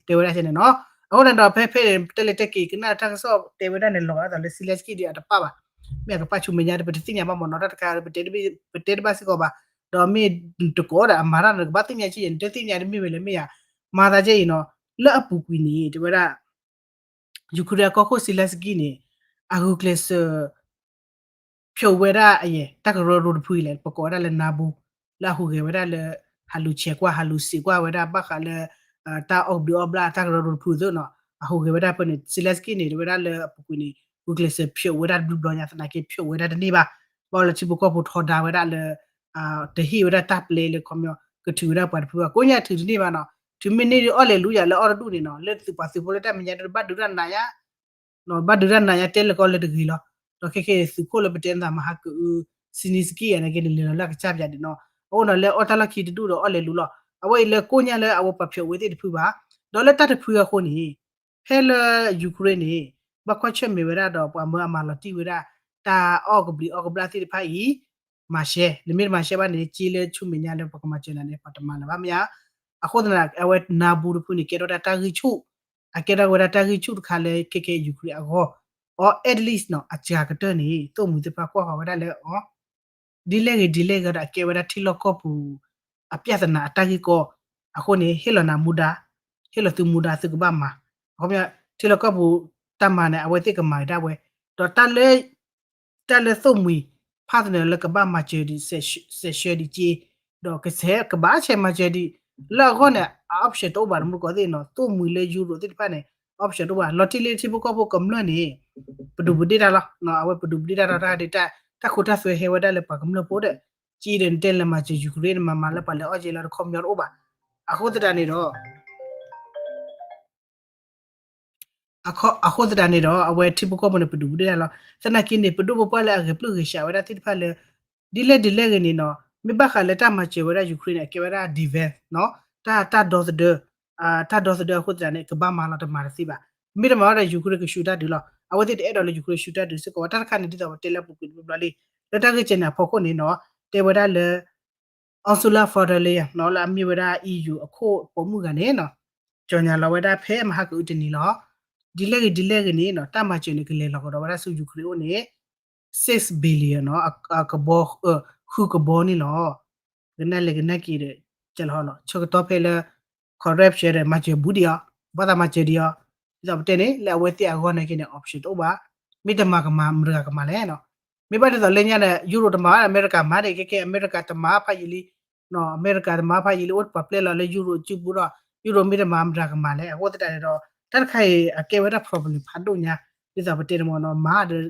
တဲဝဲဒၣ်န့ၣ်နီၤ. အဃိန့ၣ်ဒီးဖဲဖဲ တဲလဲၤတဲက့ၤကနၣ်တၢ်ကစီၣ်တဲဝဲဒၣ်န့ၣ် လီၤဂာ်ဒ်သိးလၢ Zelenskyy ဒ်အတပၣ်ဘၣ်, မ့ၢ်အကပၣ်ဆူမဲာ်ညါဒီး ပတသ့ၣ်ညါဘၣ်မ့ၢ်နီၤ, တၢ်တခါ ပတဲတဘၣ်စ့ၢ်ကီးဘၣ်, ဒီးမ့ၢ်တကိးဒီးအမၤတၢ်န့ၣ် ကဘၣ်သ့ၣ်ညါက့ၤ နတသ့ၣ်ညါတမ့ၢ်ဝဲလဲၣ်မ့ၢ်ယါ, မၤသးကဲအံၤနီၤ, လၢအပူၤကွံာ်န့ၣ် တဲဝဲဒၣ် Ukraine အကီၢ်ခိၣ် Zelenskyy န့ၣ် အဂုာ်ကျဲးစၢး ဖျိးဝဲဒၣ်အယဲၢ် တၢ်ကရၢကရိတဖုအံၤလဲၣ် ပကိးဝဲဒၣ်လၢ နါဘူ, လၢအဟူးဂဲၤဝဲဒၣ်လၢ ဟးလူၤဆဲးကွၢ် ဟးလူၤစံးကွၢ်ဝဲဒၣ်ဘၣ်ဃးလၢ တၢ်အီၣ်ကဘျံးအီၣ်ဘျၣ်တၢ်ကရၢကရိတဖုအသိးနီၤ, အဟူးဂဲၤဝဲဒၣ်ဖဲန့ၣ် Zelenskyy န့ၣ် တဲဝဲဒၣ်လၢအပူၤကွံာ်န့ၣ် ဂုာ်ကျဲးစၢးဖျိးဝဲဒၣ်တဘျီဘျီညါ သနာ်က့ဖျိးဝဲဒၣ်တန့ၢ်ဘၣ်, ဘၣ်လၢထံဖိကီၢ်ဖိထီဒါဝဲဒၣ်လၢ တဟ့ၣ်ဝဲဒၣ်တၢ်ပျဲလၢခီပညီ ကထုးဝဲဒၣ်ပှၤတဖုဘၣ်, ကိးညါထုးတန့ၢ်ဘၣ်နီၤ, ထုးမ့ၢ်န့ၢ်ဒီးအီၣ်လဲၤလူၤယၤလၢအီၣ်တဒူၣ်န့ၣ်နီၤ, လၢသုးပှၤသုးဖိလၢတၢ်မဲာ်ညါတဘၣ်ဒုးတၢ်နးယါ ဘၣ်ဒုးတၢ်နးယါတဲလၢကီလၢတဂ့ၤလီၤ. ဒီးခဲခဲသုးခိၣ်လၢပတဲနသးမဟါကအု Zelenskyy န့ၣ်က့န့ၣ် လဲၤလီၤလၢအကစၢ်ပၠးဒံးနီၤ, အအိၣ်နီၤလၢအီၣ်တၢ်လီၢ်ခံတဒူၣ်ဒီးအီၣ်လဲၤလူၤလီၤ. အဝဲအံၤလၢကိးညါလၢအဝဲပှၤဖျိးဝဲသ့ၣ်တဖုဘၣ်, ဒီးလၢတၢ်တဖုအဃိန့ၣ် ဖဲလၢ Ukraine န့ၣ် ဘၣ်ကွၢ်ဆၢၣ်မဲာ်ဝဲဒၣ်ဒီးပှၤမၢအမၤလီၤတံၢ်ဝဲဒၣ် တၢ်အီၣ်ကဘျံးအီၣ်ကဘျၣ်သ့ၣ်တဖၣ်အံၤ မၤရှဲ, နမ့ၢ်တမၤရှဲဘၣ်န့ၣ် စ့လၢဆူမဲာ်ညါလၢပှၤကမၤစၢၤနၤန့ၣ် ပှၤတမၤလၢၤဘၣ်မ့ၢ်ဧါ. အဃိသတးန့ၣ် အဝဲနါဘူတဖုန့ၣ် ကဲထီၣ်ဝဲဒၣ်တၢ်ဂံၢ်ဆူၣ်, အကဲထီၣ်ဝဲဒၣ်တၢ်ဂံၢ်ဆူၣ်တခါလၢခဲခဲ Ukraine အဂီၢ်, or at least နီၤ အစှၤကတၢၢ်န့ၣ် သိၣ်မှံၤသ့ၣ်တဖၣ်ကွၢ်ဃီၤဝဲဒၣ်လၢအီၤ ဒ်လဲၣ်ဂ့ၤဒ်လဲၣ်ဂ့ၤဒီး အကဲဝဲဒၣ်ထံလီၢ်ကီၢ်ပူၤ အပြဿနာအတၢ်ဂ့ၢ်ကီ, အဃိန့ၣ် ဟ့ၣ်လီၤနၤမူဒါ, ဟ့ၣ်လီၤသုမူဒါသုကဘၣ်မၤ, အခီပညီ ထံလီၢ်ကီၢ်ပူၤတၢ်မၤန့ၣ် အဝဲသ့ၣ်ကမၤဒၣ်ဝဲ, ဒီးတၢ်လၢ တၢ်လၢသိၣ်မှံၤ ဖးသနၢၣ်လၢကဘၣ်မၤစၢၤဒံး စဲးဆှၢဒံးက့, ဒီးကဆဲးကဘၣ်ဆဲးမၤစၢၤဒံး, လၢအဂီၢ်န့ၣ် အ option တအိၣ်ဘၣ် တမူတကိးသ့ၣ်နီၤ, သိၣ်မှံၤလၢ Europe သ့ၣ်တဖၣ်န့ၣ် option တအိၣ်ဘၣ်, လီၤတံၢ်လၢထံဖိကီၢ်ဖိကမျၢၢ်န့ၣ် ပဒုးပဒ့ၣ်တၢ်လီၤ, အဝဲပဒုးပဒ့ၣ်တၢ်ဒီးတၢ်ဒ်တၢ် တၢ်ခိတၢ်သွဲဟဲဝဲဒၣ်လၢပှၤကမျၢၢ်ဖိဒီး က့ဒီးနတဲလၢမၤစၢၤ Ukraine န့ၣ် မၤမၤလၢပှၤလဲၤအီၣ်က့လီၤတခီပညီတအိၣ်ဘၣ်, အဃိသတးန့ၣ်ဒီး အဃိသတးန့ၣ်ဒီး အဝဲထံဖိကီၢ်ဖိန့ၣ် ပဒုးပဒ့ၣ်တၢ်လီၤ. သနာ်က့န့ၣ် ပဒိၣ်ပပှၢ်လၢအဂဲၤပျုၢ်ဂဲၤဆှးဝဲဒၣ်သ့ၣ်တဖၣ်လၢ ဒ်လဲၣ်ဒ်လဲၣ်ဂ့ၤန့ၣ်နီၤ, မ့ၢ်ဘၣ်ဃးလၢတၢ်မၤစၢၤဝဲဒၣ် Ukraine န့ၣ် အကဲဝဲဒၣ် defense နီၤ, တၢ် တၢ်ဒီသဒၢ, တၢ်ဒီသဒၢအဃိသတးန့ၣ် ကဘၣ်မၤလီၤတမၤတသ့ဘၣ်. မ့ၢ်တမၤဝဲဒီး Ukraine ကဆူးတၢ်ဒုးလီၤ. အဝဲသ့ၣ်တအဲၣ်ဒိးလၢ Ukraine ဆူးတၢ်ဒုးစ့ၢ်ကီးဘၣ်. တၢ်တခါန့ၣ် ဒ်သိးပတဲလၢအပူၤကွံာ်တဘျီဘျီလံ, လၢတၢ်ဂ့ၢ်ကဲန့ၣ်အဖီခိၣ်န့ၣ်နီၤ, တဲဝဲဒၣ်လၢ Ursula von der Leyen နီၤ လၢအမ့ၢ်ဝဲဒၣ် EU အခိၣ်ပိာ်မုၣ်ဂၤန့ၣ်နီၤ, ကြေညာလီၤဝဲဒၣ်ဖဲမဟါကအုတနံၤလီၤ. ဒ်လဲၣ်ဂ့ၤဒ်လဲၣ်ဂ့ၤန့ၣ်နီၤ, တၢ်မၤစၢၤန့ၣ် ကလဲၤလီၤကဒီးဝဲဒၣ်ဆူ Ukraine အအိၣ်န့ၣ် six billion နီၤ, ကဘီ, ဃုကဘီန့ၣ်လီၤ. ကနၣ်လဲၤကနၣ်က့ၤဒီး ကလီၤလီၤ ဆၢကတီၢ်ဖဲလၢ corruption ဒီး မၤစၢၤဘူးဒံးအီၤ, ဘၣ်သးမၤစၢၤဒံးအီၤ, ဒ်သိးပတဲန့ၣ် လၢအဝဲသ့ၣ်အဂီၢ်နာ်က့န့ၣ် option တအိၣ်ဘၣ်. မ့ၢ်တမၤကမၤ မတၤတဂၤကမၤလဲၣ်နီၤ. မ့ၢ်ဘၣ်ဒ်သိးလၢညါန့ၣ် Europe တမၤဘၣ်ဒီး အမဲရကၤမၤန့ၣ် ခဲခဲအမဲရကၤတမၤဖးယံာ်လံ, အမဲရကၤတမၤဖးယံာ်လံ အိၣ်ပှၤပျဲလီၤလၢ Europe စုပူၤဒီး Europe မ့ၢ်တမၤ မတၤကမၤလဲၣ်. အဃိသတးန့ၣ်ဒီး တၢ်တခါအံၤ အကဲဝဲဒၣ် problem ဖးဒိၣ်ညါ, ဒ်သိးပတဲန့ၣ်မ့ၢ်နီၤ, မၤဒီး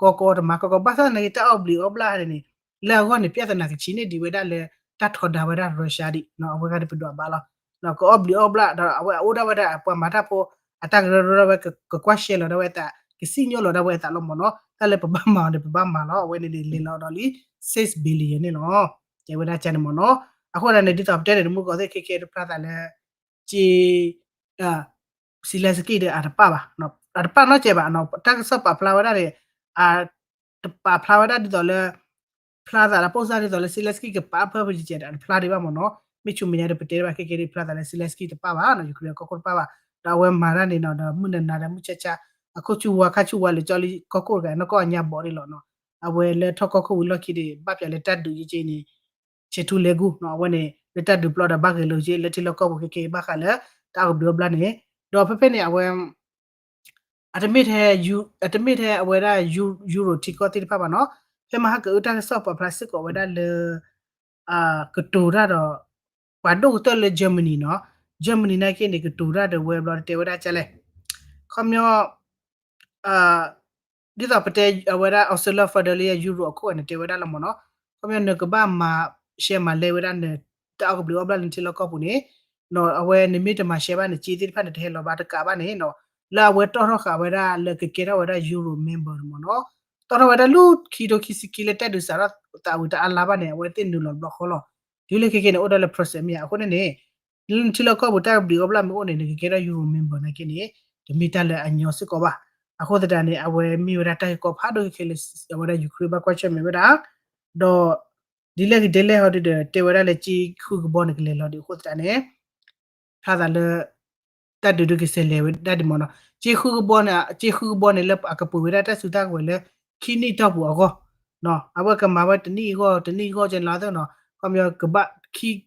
ကီကီတမၤကီကီ ဘၣ်ဆၣ်နာ်က့ တၢ်အီၣ်ဘျံးအီၣ်ဘျၣ်န့ၣ်န့ၣ် လၢအဂီၢ်န့ၣ် ပြဿနာကဆံးန့ၢ်ဒံးဝဲဒၣ်လၢ တၢ်ထီဒါဝဲဒၣ် Russia ဒံး အဝဲဂၤတပဒိးဘၣ်လီၤ. ကအီၣ်ဘျံးအီၣ်ဘျၣ်ဒီး အဝဲအအိၣ်ဒၣ်ဝဲဒၣ်အပှၤမၤတၢ်ဖိ အတၢ်ကရၢကရိဒၣ်ဝဲ ကကွၢ်ရှဲလီၤဒၣ်ဝဲအသး ကစံၣ်ညီၣ်လီၤဒၣ်ဝဲအသးလီၤမ့ၢ်နီၤ. တၢ်လၢပဘၣ်မၤအီၤန့ၣ် ပဘၣ်မၤလီၤ. အဝဲန့ၣ်န့ၣ် လဲၤလီၤဒီးလံ six billion န့ၣ်လီၤ. တဲဝဲဒၣ်ကန့ၣ်မ့ၢ်နီၤ. အဃိသတးန့ၣ် ဒ်သိးပတဲန့ၣ် တမူကီၢ်သ့ၣ် ခဲကဲတဖျါသးလၢ က့ Zelensky ဒီးအတပာ်ဘၣ်, အတပာ်နီတစဲးဘၣ်. တၢ်ကစီၣ်ပာ်ဖျါဝဲဒၣ်န့ၣ် အတပာ်ဖျါဝဲဒၣ်ဒ်သိးလၢ ဖျါသးဒီးပိၢ်စၢ်ဒ်သိးလၢ Zelensky ကပာ်ဖၢပယကဲးဒီး အတဖျါဒံးဘၣ်မ့ၢ်နီၤ. မ့ၢ်ဆူမဲာ်ညါဒီး ပတဲဘၣ်ခဲကဲဒ်ဖျါသးလၢ Zelensky တပာ်ဘၣ်နီၤ, Ukraine ကီၢ်ခိၣ်တပာ်ဘၣ်. ဒီးအဝဲမၤတၢ်န့ၣ်နီၤ ဒီးမုၢ်နၤနၤဒီးမုၢ်ဆါဆါ အခိၣ်ဆူၣ်ဝါခါဆူၣ်ဝါလၢကၠီလံ ကီၢ်ခိၣ်တဂၤနီၢ်ကီၢ်အညါဘီးဒ်လီၤနီၤ. အဝဲလၢထီၣ်ကီၢ်ခိၣ်ဝံၤလီၢ်ခံဒီး ဘၣ်ပၠးလၢတၢ်ဒုးယက့န့ၣ် ဆဲးထူလဲကူနီၤ. အဝဲန့ၣ် လၢတၢ်ဒုးပျီဒီးဘၣ်ဂဲၤလိာ်က့ လၢထံလီၢ်ကီၢ်ပူၤခဲကဲဘၣ်ဃးလၢ တၢ်အီၣ်ဘျံးအီၣ်ဘျၣ်န့ၣ်, ဒီးဖဲဖဲန့ၣ် အဝဲ အတမ့ၢ်ထဲ အတမ့ၢ်ထဲအဝဲဒၣ် Euro ထံကီၢ်သ့ၣ်တဖၣ်ဘၣ်နီၤ. ဖဲမဟါကအုတၢ်ကစီၣ်ပာ်ဖျါစ့ၢ်ကီးဝဲဒၣ်လၢ ကတိၤတၢ်ဒီး ပှၤဒိၣ်ကတၢၢ်လၢ Germany နီၤ. Germany နာ်က့န့ၣ် ကတိၤတၢ်ဒီးဝဲဘျီတဲဝဲဒၣ်ကလဲၣ်. ခီပညီ ဒ်သိးပတဲအဝဲဒၣ် Ursula von der Leyen Euro အခိၣ်န့ၣ် တဲဝဲဒၣ်လီၤမ့ၢ်နီၤ. ခီပညီနကဘၣ်မၤရှဲမၤလဲဝဲဒၣ်န တၢ်အီၣ်ကဘျံးအီၣ်ဘျၣ်လၢနထံလီၢ်ကီၢ်ပူၤန့ၣ် အဝဲနမ့ၢ်တမၤရှဲဘၣ်န့ၣ် က့သ့ၣ်တဖၣ်န့ၣ် တဟဲလီၤဘၣ်တကးဘၣ်န့ၣ်နီၤ. လၢအဝဲတီၣ်ထီၣ်ဃာ်ဝဲဒၣ်လၢကကဲထီၣ်ဝဲဒၣ် Euro member န့ၣ်မ့ၢ်နီၤ. တီၣ်ထီၣ်ဝဲဒၣ်လၢခံထိခံဆံခံ လၢတၢ်ဒုးစးထီၣ်သးဝံၤတအါလါဘၣ်န့ၣ် အဝဲသ့ၣ်နုာ်လီၤတဘျီဃီလီၤ. တုၤလၢခဲကဲန့ၣ် အိၣ်ဒၣ်လၢ process မ့ၢ်ဧါ. အဃိန့ၣ်န့ၣ် လၢနထံလီၢ်ကီၢ်ပူၤ တၢ်ကဘျံးအီၣ်ဘျၣ်မ့ၢ်အိၣ်န့ၣ် နကကဲထီၣ် Euro member နာ်က့န့ၣ် တမ့ၢ်တၢ်လၢအညီစ့ၢ်ကီးဘၣ်. အဃိသတးန့ၣ် အဝဲမ့ၢ်ဝဲဒၣ်တၢ်ဂ့ၢ်ကီဖးဒိၣ်ခဲခဲလၢ အဝဲဒၣ် Ukraine ဘၣ်ကွၢ်ဆၢၣ်မဲာ်ဝဲဒၣ် ဒီး ဒ်လဲၣ်ဂ့ၤဒ်လဲၣ်ဟီဒုဒီး တဲဝဲဒၣ်လၢက့ဃုကဘီန့ၣ် ကလဲၤလီၤဒံးအဃိသတးန့ၣ် ဖျါသးလၢ တၢ်ဒုးဒုကစဲးလဲၤဝဲဒၣ်ဒံးမ့ၢ်နီၤ. က့ဃုကဘီန့ၣ် က့ဃုကဘီန့ၣ်လၢအကပှ့ၤဝဲဒၣ်တၢ်စုတၢ်ကဝဲၤလၢ ခံနံၣ်တီၢ်ပူၤအဂီၢ် အဝဲကမၤဝဲတနံၣ်အဂီၢ် တနံၣ်အဂီၢ်ကဲန့ၣ်လီၤသ့ၣ်နီၤ. ခီပညီကဘၣ်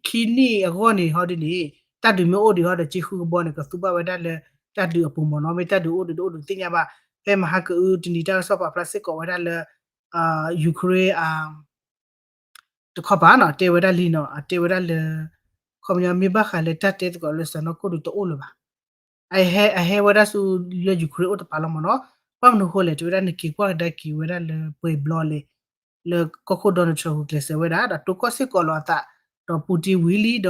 ခံနံၣ်အဂီၢ်န့ၣ်ဟီဒ်န့ၣ် တၢ်ဒုးမ့ၢ်အိၣ်ဒံးဟီဒီး က့ဃုကဘီန့ၣ် ကသူဘၣ်ဝဲဒၣ်လၢတၢ်ဒုးအပူၤမ့ၢ်နီၤ. မ့ၢ်တၢ်ဒုးအိၣ်ဒံးတအိၣ်ဒံးတသ့ၣ်ညါဘၣ်. ဖဲမဟါကအုတနံၤတၢ်ကစီၣ်ပာ်ဖျါစ့ၢ်ကီးဝဲဒၣ်လၢ Ukraine တခီပၤနီၤ တဲဝဲဒၣ်လံနီၤ အတဲဝဲဒၣ်လၢ ခီပညီမ့ၢ်ဘၣ်ဃးလၢတၢ်တဲသကိးလၢစၢၤနီၢ်ခိၣ်ဒုးတအိၣ်လၢၤဘၣ်. အဟဲဝဲဒၣ်ဆူလၢ Ukraine အိၣ်တပၤလီၤမ့ၢ်နီၤ. ဘၣ်မနုၤဃိလဲၣ် တဲဝဲဒၣ်နက့ၤကွၢ်ကဒါက့ၤဝဲဒၣ်လၢပှဲၤဘျီလဲၣ် လၢကီၢ်ခိၣ် Donald Trump ဂုာ်ကျဲးစၢးဝဲဒၣ် ဒီးတိကီၢ်စ့ၢ်ကီးလီၤအသး ဒီး Putin ဝံၤလံဒီး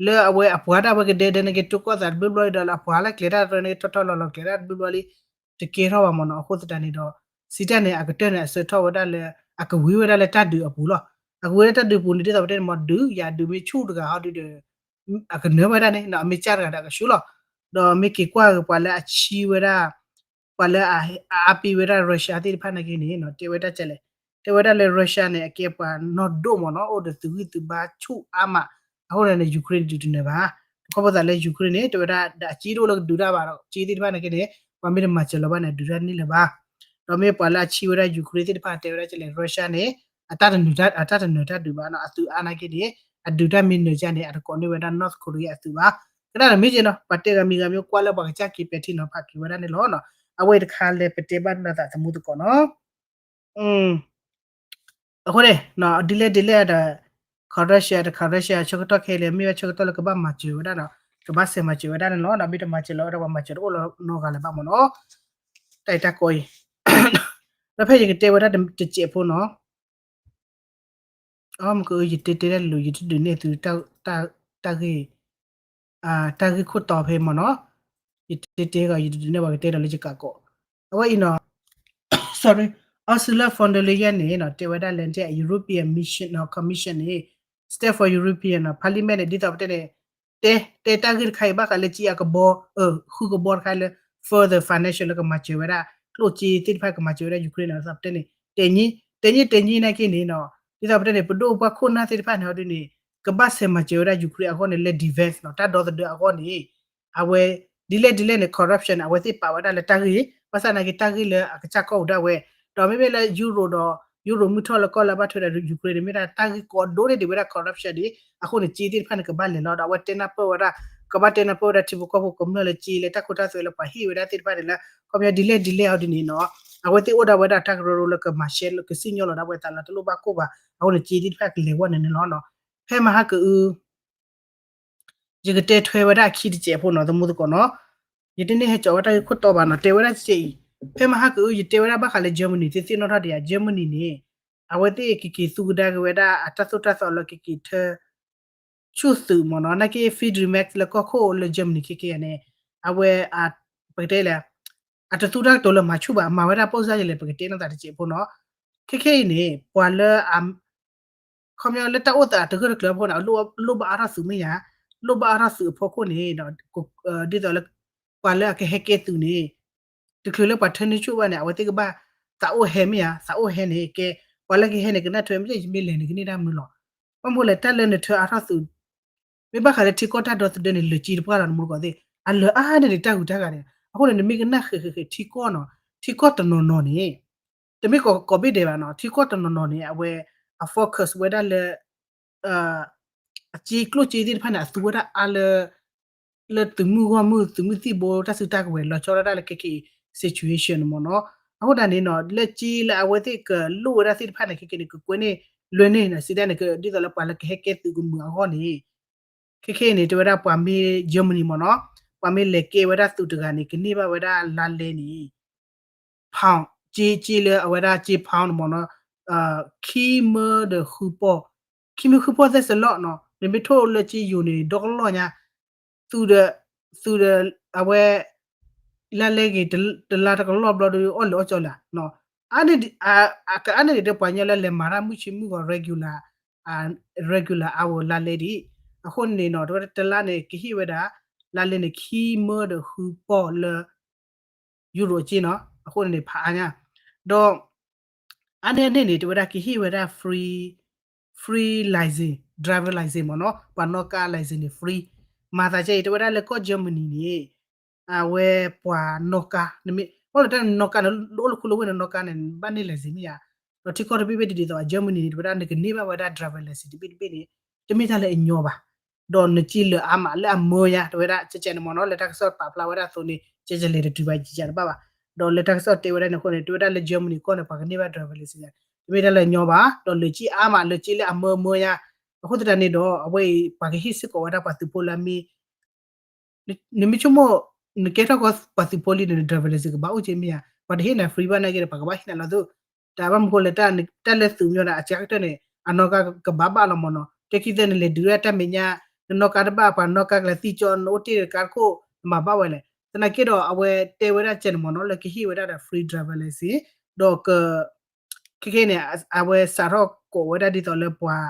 လၢအဝဲအပှၤဒၣ်ဝဲကဒဲဒဲန့ၣ်က့ၤတိကီၢ်သးတဘျီဘျီဒီး လၢအပှၤလၢကျဲၤတၢ်တရၢန့ၣ်က့ၤထီၣ်ထီၣ်လီၤလီၤကျဲၤတၢ်တဘျီဘျီလံ တကဲထီၣ်ဘၣ်မ့ၢ်နီၤ. အဃိသတးန့ၣ်ဒီး စံးတၢ်န့ၣ် အကတၢၢ်န့ၣ် အဆၢထီၣ်ဝဲဒၣ်လၢ အကဝံၤဝဲဒၣ်လၢတၢ်ဒုးအပူၤလီၤ. အကဝံၤလၢတၢ်ဒုးပူၤန့ၣ် ဒ်သိးပတဲန့ၣ်မ့ၢ်ဒုး ယၤဒုးမ့ၢ်ဆူၣ်တဂၤဟီဒုဒီး အကနၢၤဝဲဒၣ်န့ၣ် အမ့ၢ်ကၢ်တဂၤဒီးအကဆူၣ်လီၤ. ဒီးမ့ၢ်က့ၤကွၢ်ပှၤလၢအဆံဝဲဒၣ် ပှၤလၢအအါပ့ၤဝဲဒၣ် Russia သ့ၣ်တဖၣ်နာ်က့န့ၣ် တဲဝဲဒၣ်ကလဲၣ် တဲဝဲဒၣ်လၢ Russia န့ၣ် အကဲပှၤနီၢ်ဒိၣ်မ့ၢ်နီၤ အိၣ်ဒီးသုးဂံၢ်သုးဘါဆူၣ်အါမး. အဃိန့ၣ် Ukraine ဒုးတနၢၤဘၣ်. တခီဖိသးလၢ Ukraine န့ၣ် တဲဝဲဒၣ်ဒီးအက့တအိၣ်လၢကဒုးတၢ်ဘၣ်ဒီး က့သ့ၣ်တဖၣ်နာ်က့န့ၣ် ပှၤမ့ၢ်တမၤစၢၤလီၤဘၣ်န့ၣ် အဒုးတၢ်န့ၢ်လၢၤဘၣ်. ဒီးမ့ၢ်ပှၤလၢအဆံဝဲဒၣ် Ukraine သ့ၣ်တဖၣ်တဲဝဲဒၣ်ကလဲၣ် Russia န့ၣ် အတၢ်တနၢၤတၢ်ဒုးဘၣ်နီၤ အသုးအါနာ်က့န့ၣ် အဒုးတၢ်မ့ၢ်နၢၤကန့ၣ် အတကိးန့ၢ်ဝဲဒၣ် North Korea အသုးဘၣ်. ကဒၣ်န့ၣ်မ့ၢ်က့နီၤ ပှၤတဲဂၤမံၤဂၤမ့ၢ်ကွၢ်လၢပှၤကစၢ်က့ၤပဲာ်ထံနီၤဖးက့ၤဝဲဒၣ်န့ၣ်လီၤ. အဝဲတခါလဲၤပတဲဘၣ်နသးသမူသကိးနီၤ အဃိန့ၣ် ဒ်လဲၣ်ဒ်လဲၣ်ဒီး Russia တခါ Russia ဆၢကတီၢ်ခဲအံၤလၢ မ့ၢ်ဝဲဆၢကတီၢ်လၢကဘၣ်မၤစၢၤဝဲဒၣ်ဒီး ကဘၣ်စဲးမၤစၢၤဝဲဒၣ်န့ၣ်လီၤ. ဒီးမ့ၢ်တမၤစၢၤလီၤဝဲဒၣ် ပှၤမၤစၢၤတအိၣ်လၢနီတဂၤလၢၤဘၣ်မ့ၢ်နီၤ. တၢ်အံၤတၢ်ကိးအံၤ ဒီးဖဲယကတဲဝဲဒၣ်တစဲးဖိနီၤ အမကယတဲတဲဒၣ်လိၤ ယတဒုးနဲၣ်သု တၢ်ဂ့ၢ် တၢ်ဂ့ၢ်ခိၣ်တီဖဲမ့ၢ်နီၤ ယတဲတဲဂီၤ ယတဒုးနဲၣ် ပှၤကတဲဒီးလၢယကးကိး အဝဲအံၤနီၤ sorry Ursula von der Leyen န့ၣ်နီၤ တဲဝဲဒၣ်လၢ European Mission နီၤ Commission န့ၣ် Stand for European နီၤ Parliament န့ၣ် ဒ်သိးပတဲန့ၣ် တဲ တဲတၢ်ဂ့ၢ်တခါအံၤဘၣ်ဃးလၢက့အကဘီ ဃုကဘီတခါလၢ further financial လၢကမၤစၢၤဝဲဒၣ် ကျိၣ်စ့သ့ၣ်တဖၣ်ကမၤစၢၤဝဲဒၣ် Ukraine နီၤ ဒ်သိးပတဲန့ၣ် တဲညံ တဲညံ တဲညံနာ်က့န့ၣ်နီၤ ဒ်သိးပတဲန့ၣ် ပဒိၣ်ပှၢ်ခိၣ်နၢ်သ့ၣ်တဖၣ်န့ၣ်ဟီဒ်န့ၣ် ကဘၣ်ဆဲးမၤစၢၤဝဲဒၣ် Ukraine အဂီၢ်န့ၣ် လၢ defense နီၤ တၢ်ဒီသဒၢအဂီၢ်န့ၣ် အဝဲ ဒ်လဲၣ်ဒ်လဲၣ်န့ၣ် corruption န့ၣ် အဝဲသ့ၣ်ပာ်ဝဲဒၣ်လၢတၢ်ဂ့ၢ် ဘၣ်ဆၣ်နာ်က့တၢ်ဂ့ၢ်လၢအကစၢ်ကီၢ်ပူၤဒၣ်ဝဲ ဒီးမ့မ့ၢ်လၢ Euro ဒီး Euro မုၢ်ထီၣ်လၢကီၢ်လၢဘၣ်ထွဲဒီး Ukraine န့ၣ် မ့ၢ်ဒၣ်တၢ်ဂ့ၢ်ကီဒိၣ်န့ၢ်ဒံးဝဲဒၣ် corruption ဒ် အဃိန့ၣ် က့သ့ၣ်တဖၣ်န့ၣ် ကဘၣ်လဲၤလီၤဒီး အဝဲတဲနၢ်ပၢၢ်ဝဲဒၣ် ကဘၣ်တဲနၢ်ပၢၢ်ဝဲဒၣ်ထံဖိကီၢ်ဖိကမျၢၢ်လၢက့လၢတၢ်ခိတၢ်သွဲလၢပှၤဟ့ၣ်ဝဲဒၣ်သ့ၣ်တဖၣ်န့ၣ်လၢ ခီပညီဒ်လဲၣ်ဒ်လဲၣ်ဟီဒ်န့ၣ်နီၤ အဝဲသ့ၣ်အိၣ်ဒၣ်ဝဲဒၣ်တၢ်ကရၢကရိလၢကမၤရှဲလၢကစံၣ်ညီၣ်လီၤဒၣ်ဝဲသးလၢတလိၣ်ဘၣ်ကိၢ်ဘၣ် အဃိန့ၣ် က့သ့ၣ်တဖၣ်ကလဲၤဝဲန့ၣ်န့ၣ်လီၤနီၤ ဖဲမဟါကအု ယကတဲထွဲဝဲဒၣ်အခံတစဲးဖိနီၤ သမူသကိးနီၤ ယတန့ၢ်ဟဲကၠီးဝဲတၢ်ဂ့ၢ်ခိၣ်တီဘၣ်နီၤ တဲဝဲဒၣ်တစဲးအံၤ ဖဲမဟါကအု ယတဲဝဲဒၣ်ဘၣ်ဃးလၢ Germany သ့ၣ်သ့ၣ်နီၣ်ထီၣ်ဒံးဧါ Germany န့ၣ် အဝဲသ့ၣ်ကက့ၤသူကဒါက့ၤဝဲဒၣ်အတၢ်သိၣ်တၢ်သီလၢကက့ၤထၢ ဆူၣ်သုးမ့ၢ်နီၤ, နာ်က့ Friedrich Merz လၢကီၢ်ခိၣ်လၢ Germany ခဲကဲန့ၣ် အဝဲ ပကတဲလဲၣ် အတသူတၢ်ကတိၤလၢမၤဆူၣ်ဘၣ်, အမၤဝဲဒၣ်ပိၢ်စၢ်ယလဲၣ် ပကတဲနီၢ်သးတစဲးဖိနီၤ. ခဲခဲအံၤန့ၣ် ပှၤလၢ ခီပညီလၢတၢ်အိၣ်သးအတဂၢၢ်တကျၢၤဖိန့ၣ် လိၣ်ဘၣ်အါထီၣ်သုးမ့ၢ်ယါ, လိၣ်ဘၣ်အါထီၣ်သုးအဖီခိၣ်န့ၣ် ဒ်သိးလၢ ပှၤလၢအကဟဲကဲသုးန့ၣ် တချုးလၢပှၤထၢနုာ်ဆူၣ်ဘၣ်န့ၣ် အဝဲသ့ၣ်ကဘၣ်သးအိၣ်ဟဲမ့ၢ်ဧါ, သးအိၣ်ဟဲန့ၣ် ကဲ ပှၤလၢကဟဲန့ၣ် ကနၣ်ထွဲမ့ၢ် ယမ့ၢ်လဲၤန့ၣ် ကန့ၢ်တၢ်မနုၤလီၤ. ဘၣ်မနုၤလဲၣ် တၢ်လၢနထၢအါထီၣ်သုး မ့ၢ်ဘၣ်ဃးလၢထံကီၢ်တၢ်ဒီသဒၢန့ၣ် လၢာ်က့တပှၢ်လီၤ နမူတကိးသ့ၣ် အလၢာ်အါန့ၢ်ဒံးတၢ်ဂုၤတၢ်ဂၤန့ၣ် အဃိန့ၣ် နမ့ၢ်ကနၣ်ဃဲးဃဲးဃဲးထံကီၢ်နီၤ, ထံကီၢ်တနီၤနီၤန့ၣ် တမ့ၢ်ကိးဘ့ၣ်ဒဲးဘၣ်နီၤ, ထံကီၢ်တနီၤနီၤန့ၣ် အဝဲ အ focus ဝဲဒၣ်လၢ အစ့ကျိၣ်စ့သ့ၣ်တဖၣ်န့ၣ် အသူဝဲဒၣ်အါလၢ လၢသုးမုၢ်ဂီၢ်မုၢ် သုးမုၢ်သံၣ်ဘိ တၢ်စုတၢ်ကဝဲၤ လီၤဆီဒၣ်တၢ်လၢခဲခဲအံၤ situation န့ၣ်မ့ၢ်နီၤ. အဃိသတးန့ၣ်နီၤ လၢက့လၢအဝဲသ့ၣ်ကလိၣ်ဝဲဒၣ်သ့ၣ်တဖၣ်န့ၣ် ခဲခဲန့ၣ် ကကွဲန့ၢ်လွဲန့ၢ် စံးဒ်န့ၣ် ဒ်သိးလၢပှၤလၢကဟဲကဲသုးကမုာ်အဂီၢ်န့ၣ် ခဲခဲအံၤန့ၣ် တဲဝဲဒၣ်ပှၤမ့ၢ် Germany မ့ၢ်နီၤ, ပှၤမ့ၢ်လဲၤကဲဝဲဒၣ်သုးတဂၤန့ၣ် ကန့ၢ်ဘၣ်ဝဲဒၣ်လါလဲန့ၣ် pound က့ က့လၢအဝဲဒၣ်က့ pound န့ၣ်မ့ၢ်နီၤ, ခံမၢဒီးဃုပီၢ်, ခံမၢဃုပီၢ်သဲစလီၢ်နီၤ, နမ့ၢ်ထိၣ်လၢက့ယိၤန့ၣ် ဒီကလီၢ်ညါ, သုးဒီး သုးဒီး အဝဲ လါလဲဂ့ၤ တလါတကလီၢ်ဘျီဒီး အီၣ်လၢအီၣ်ကၠီလၢ အကအါန့ၢ်ဒံးဒီးပှၤကညီလၢလဲၤမၤတၢ်မုၢ်ဆ့မုၢ်ဂီၤ regular regular hour လါလဲဒံး, အဃိန့ၣ်နီၤ တဲဝဲဒၣ်တလါန့ၣ် ကဟ့ၣ်ဝဲဒၣ် လါလဲန့ၣ် ခံမၢဒီးဃုပီၢ်လၢ ယူရိၤအက့နီၤ, အဃိန့ၣ်န့ၣ် ဖးအါညါ, ဒီး အါန့ၢ်အန့ၣ်န့ၣ် တဲဝဲဒၣ်ကဟ့ၣ်ဝဲဒၣ် free free license, driver license မ့ၢ်နီၤ, ပှၤနီၣ်ကါ license န့ၣ် free, မၤသးကဲအံၤ တဲဝဲဒၣ်လၢကီၢ် Germany န့ၣ် အဝဲပှၤနီၣ်ကါ နမ့ၢ် အိၣ်လၢတၢ်နီၣ်ကါန့ၣ် အိၣ်လၢခူလၢဝ့ၢ်န့ၣ် နီၣ်ကါန့ၣ် ဘၣ်န့ၢ် license မ့ၢ်ဧါ, ဒီးထံကီၢ်တဘ့ၣ်ဘ့ၣ်ဒ်သိး Germany န့ၣ် တဲဝဲဒၣ်နကန့ၢ်ဘၣ်ဝဲဒၣ် driver license တဘ့ၣ်တဘ့ၣ်န့ၣ် တမ့ၢ်တၢ်လၢအညီဘၣ်, ဒီးနက့လၢအါမးလၢအမၢညါ တဲဝဲဒၣ် ကဲကဲန့ၣ်မ့ၢ်နီၤ လၢတၢ်ကစီၣ်ပာ်ဖျါဝဲဒၣ်အသိးန့ၣ် ကဲကဲလဲၤတတုၤဘၣ်ယံာ်ယံာ်တဘၣ်ဘၣ်, ဒီးလၢတၢ်ကစီၣ်တဲဝဲဒၣ်န့ၣ်အဃိန့ၣ် တဲဝဲဒၣ်လၢ Germany ကီၢ်န့ၣ် ပှၤကန့ၢ်ဘၣ် driver license တမ့ၢ်တၢ်လၢအညီဘၣ်, ဒီးလၢက့အါမး လၢက့လၢအမၢမၢညါ, အဃိသတးန့ၣ်ဒီး အဝဲအံၤ ပှၤကဟ့ၣ်စ့ၢ်ကီးဝဲဒၣ်ပှၤသုးဖိလၢအမ့ၢ် နမ့ၢ်ဆိကမိၣ် နကဲထီၣ်ကီးပှၤသုးဖိလံန့ၣ် န driver license ကဘၣ်အိၣ်က့မ့ၢ်ဧါ, ပှၤတဟ့ၣ်နၤ free ဘၣ်နာ်က့ဒီး ပှၤကဘၣ်ဟ့ၣ်နၤလီၤသိး, တၢ်ဘၣ်မနုၤဃိလၢ တၢ်လၢသုးမီၤဒီး အစှၤကတၢၢ်န့ၣ် အနီၣ်ကါကဘၣ်ဘၣ်လီၤမ့ၢ်နီၤ, တဲခံသၢနလဲၤဒုးဒၣ်တၢ်မဲာ်ညါ နနီၣ်ကါတဘၣ် ပှၤနီၣ်ကါကလဲၤသံကၠီ နအိၣ်တ့ၢ်ဒီးကါတခိၣ် နမၤဘၣ်ဝဲလဲၣ်, သနာ်က့ဒီးအဝဲတဲဝဲဒၣ်ကဲန့ၣ်မ့ၢ်နီၤ လၢကဟ့ၣ်ဝဲဒၣ်ဒီး free driver license ဒီးက ခဲခဲန့ၣ် အဝဲစးထီၣ်ကိးဝဲဒၣ်ဒ်သိးလၢပှၤ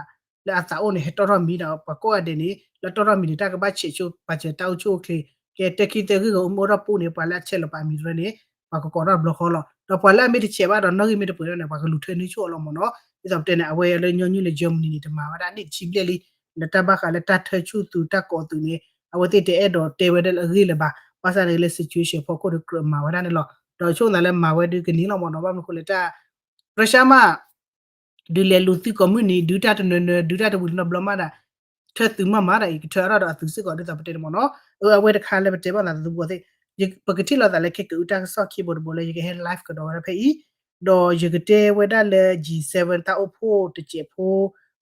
လၢအသးအိၣ်န့ၣ် ဟဲတီၣ်ထီၣ်မံဒီး ပှၤကိးဂၤဒဲးန့ၣ် လၢတီၣ်ထီၣ်မံန့ၣ် တၢ်ကဘၣ်ဆဲးဆိပာ်စၢၤတၢ်အိၣ်ဆူၣ်အိၣ်ချ့, ကဲတဲခံသၢဂ့ၢ်ဂီၤအိၣ်မ့ၢ်အိၣ်ထီၣ်ပူန့ၣ် ပှၤလၢအဆဲးလီၤပာ်မံတရၢန့ၣ် ပှၤကကိးထီၣ်ဘျီဃီလီၤ, ဒီးပှၤလၢအမ့ၢ်တဆဲးဘၣ်ဒီးနီၣ်ဂံၢ်မ့ၢ်တပှဲၤထီၣ်န့ၣ် ပှၤကလူၤထၢနုာ်ဆူၣ်အီၤလီၤမ့ၢ်နီၤ, ဒ်သိးပတဲန့ၣ် အဝဲလၢညီနုၢ်လၢ Germany န့ၣ် တမၤဝဲဒၣ်န့ၣ်တဆံဘျဲၣ်လံ, လၢတၢ်ဘၣ်ဃးလၢတၢ်ထၢဆူၣ်သုးတၢ်ကိးသုးန့ၣ် အဝဲသ့ၣ်တအဲၣ်ဒိးတဲဝဲဒၣ်လၢအဂ့ၢ်လၢၤဘၣ်, ဘၣ်ဆၣ်န့ၣ်လၢ situation ဖီခိၣ်ဒီးကြၢးမၤဝဲဒၣ်န့ၣ်လီၤ, ဒီးဆိကမိၣ်သးလၢမၤဝဲဒုးကန့ၢ်လီၤမ့ၢ်နီၤ, ဘၣ်မနုၤဃိလၢတၢ် Russia မး ဒုးလဲၤလူၤသုးကိးမုၢ်နံၤ ဒုးတၢ်တနၢၤနၢၤ ဒုးတၢ်တဝံၤတနီၤဘျီမးဒၣ်, ထၢသုးမးမးဒၣ်အံၤ ကထၢအါထီၣ်ဒီးအသုးစ့ၢ်ကီး ဒ်သိးပတဲန့ၣ်မ့ၢ်နီၤ, အဝဲတခါလၢပတဲဘၣ်သးသဘိသ့ၣ်, ပကထံၣ်လိာ်သးလၢခဲကအုတၢ်ကစီၣ်ခံဘိတဘိလၢယကဟဲ live ကဒီးဝဲဒၣ်ဖဲအံၤ, ဒီးယကတဲဝဲဒၣ်လၢ G seven တၢ်အိၣ်ဖှိၣ်တစဲးဖိ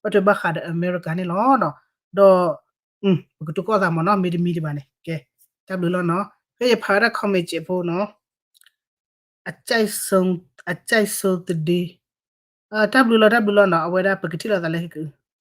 ဘၣ်ထွဲဘၣ်ဃးဒီး America န့ၣ်လီၤ, ဒီး ပကတိၤကီၢ်သးမ့ၢ်နီၤ မ့တမံၤဒံးဘၣ်န့ၣ် ကဲ, တၢ်ဘျုးလီၤနီၤ, ဖဲယဖးဝဲဒၣ် comment စဲးဖိနီၤ, အကြိုက်ဆုံး, အကြိုက်ဆုံးသတင်း, တၢ်ဘျုးလီၤ တၢ်ဘျုးလီၤနီၤ, အဝဲဒၣ်ပကထံၣ်လိာ်သးလၢ